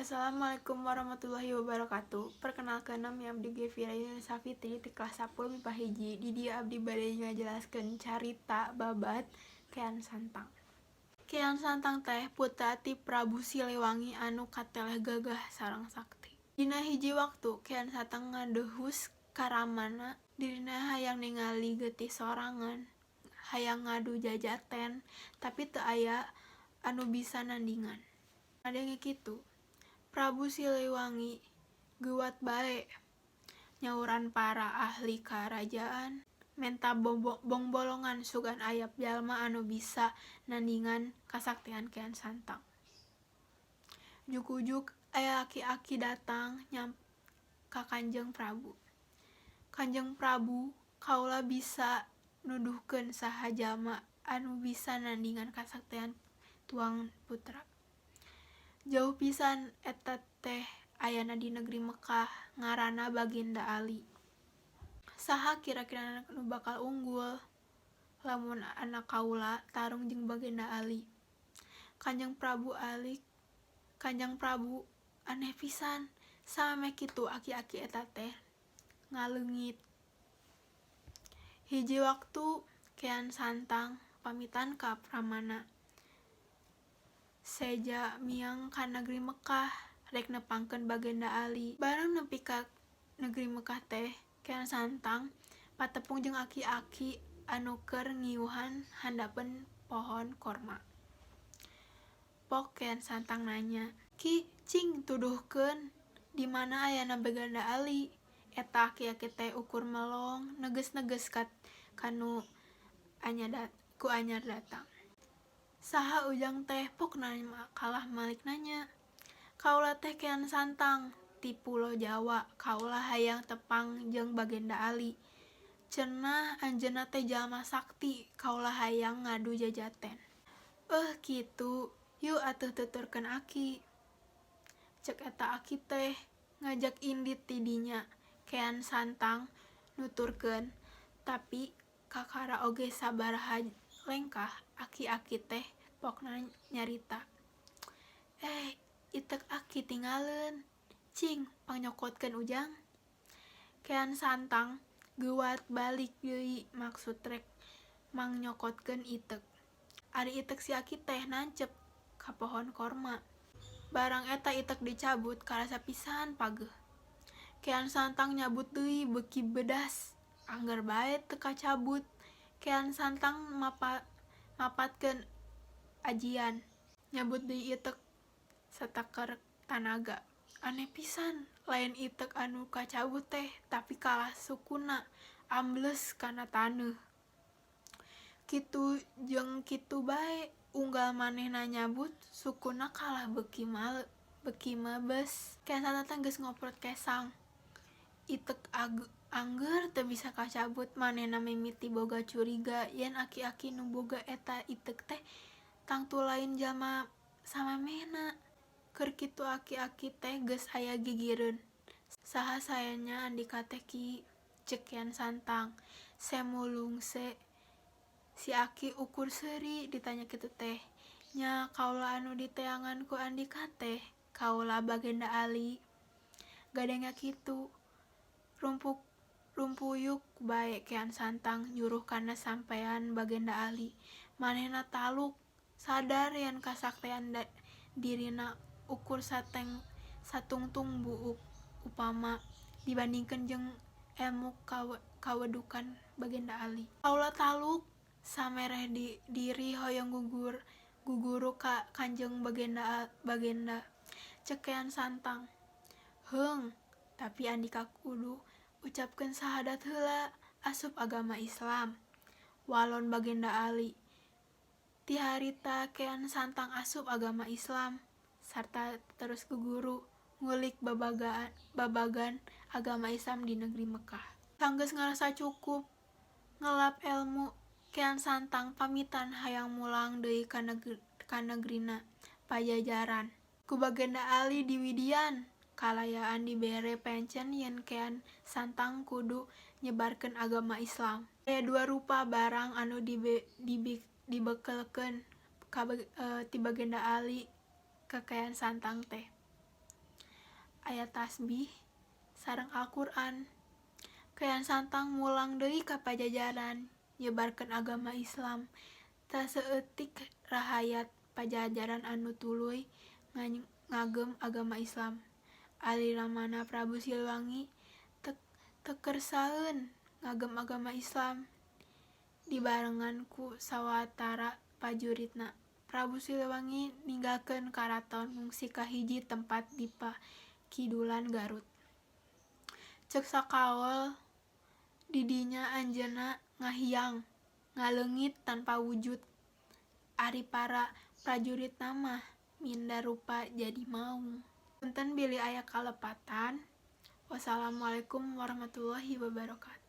Assalamualaikum warahmatullahi wabarakatuh. Perkenalkan, nami abdi Gevira Yunus Fitri ti kelas 10 MIPA 1. Di dieu abdi bade ngajelaskeun carita babad Kean Santang. Kean Santang teh putra ti Prabu Siliwangi anu katelah gagah sareng sakti. Dina hiji waktu Kean Santang ngadehus ka ramana, dirina hayang ningali getih sorangan, hayang ngadu jajaten, tapi teu aya anu bisa nandingan. Ngadenge kitu, Prabu Siliwangi geuwat bae, nyauran para ahli karajaan, menta bongbolongan sugan aya jalma anu bisa nandingan kasaktian Kean Santang. Ujug-ujug aya aki-aki datang ka Kanjeng Prabu. "Kanjeng Prabu, kaula bisa nuduhkeun saha jalma anu bisa nandingan kasaktian tuang putra. Jauh pisan eta teh ayana di negeri Mekah, ngaranna Baginda Ali. Saha kira-kira nu bakal unggul lamun anak kaula tarung jeung Baginda Ali?" "Kanjeng Prabu Ali, Kanjeng Prabu, aneh pisan." Samemeh kitu aki-aki eta teh ngaleungit. Hiji waktu Kean Santang pamitan ka ramana, seja miang ka negeri Mekah rek nepangkeun Baginda Ali. Barang nepi ka negeri Mekah teh, Kean Santang patepung jeung aki-aki anu keur ngiuhan handapeun pohon korma. Pok Kean Santang nanya, "Ki, cing tuduhkeun di mana ayana Baginda Ali?" Eta aki-aki teh ukur melong neges-neges ka nu ku anyar datang. "Saha ujang teh?" Pokna kalah malik nanya. "Kaula teh Kean Santang ti pulo Jawa, kaula hayang tepang jeung Bagenda Ali. Cenah anjeunna teh jalma sakti, kaula hayang ngadu jajaten." "Eh, kitu, yuk atuh tuturkeun aki." Cek eta aki teh ngajak indit ti dinya. Kean Santang nuturkeun, tapi kakara oge sabaraha lengkah aki-aki teh pokna nyarita. "Eh, itek aki tinggaleun, cing pangnyokokeun ujang." Kean Santang geuwat balik deui maksud rek mangnyokokeun itek. Ari itek si aki teh nancep ka pohon korma. Barang eta itek dicabut, karasa pisan pageuh. Kean Santang nyabut deui beuki bedas, angger bae teu kacabut. Kean Santang mapatkeun ajian, nyabut deui itek sataker tanaga. Aneh pisan, lain itek anu kacabut teh, tapi kalah sukuna ambles kana taneuh. Kitu jeung kitu bae, unggal manehna nyabut, sukuna kalah beuki mebes. Kean Santang teh geus ngoprot kesang. Itek angger teu bisa kacabut, manehna mimiti boga curiga yen aki-aki nu boga eta itek teh tangtu lain jalma samemehna. Keur kitu aki-aki teh geus aya gigireun. "Saha saena andika teh, Ki?" cek Kean Santang. Semulungse si aki ukur seuri ditanya kitu teh. "Nya kaula anu diteangan ku andika teh, kaula Bagenda Ali." Ngadenge kitu, rumpuyuk bae Kean Santang nyuruh kana sampean Bagenda Ali. Manehna taluk, sadar yen kasaktean dirina ukur satungtung buuk upama dibandingkeun jeung elmu kawedukan Bagenda Ali. "Kaula taluk, samereh diri hoyong guguru ka Kanjeng Bagenda," cek Kean Santang. "Heung, tapi andika kudu ucapkeun sahadat heula, asup agama Islam," walon Bagenda Ali. Ti harita Kean Santang asup agama Islam sarta terus guguru ngulik babagan agama Islam di negeri Mekah. Sanggeus ngarasa cukup ngelap elmu, Kean Santang pamitan hayang mulang deui ka negrina, Pajajaran. Ku Bagenda Ali diwidian, kalayaan dibere pencen yen Kean Santang kudu nyebarkeun agama Islam. Aya dua rupa barang anu dibekelkeun ti Bagenda Ali ka Kean Santang teh. aya tasbih sareng Alquran. Kean Santang mulang deui ka Pajajaran nyebarkeun agama Islam. Teu saeutik rahayat Pajajaran anu tuluy ngagem agama Islam. Ari ramana Prabu Siliwangi teu kersaeun ngagem agama Islam dibarengan ku sawatara prajuritna. Prabu Siliwangi ninggalkeun karaton ngungsi ka hiji tempat di pakidulan Garut. Ceuk sakaol di dinya anjeunna ngahiang ngaleungit tanpa wujud. Ari para prajuritna mah minda rupa jadi maung. Punten bilih aya kalepatan. Wassalamualaikum warahmatullahi wabarakatuh.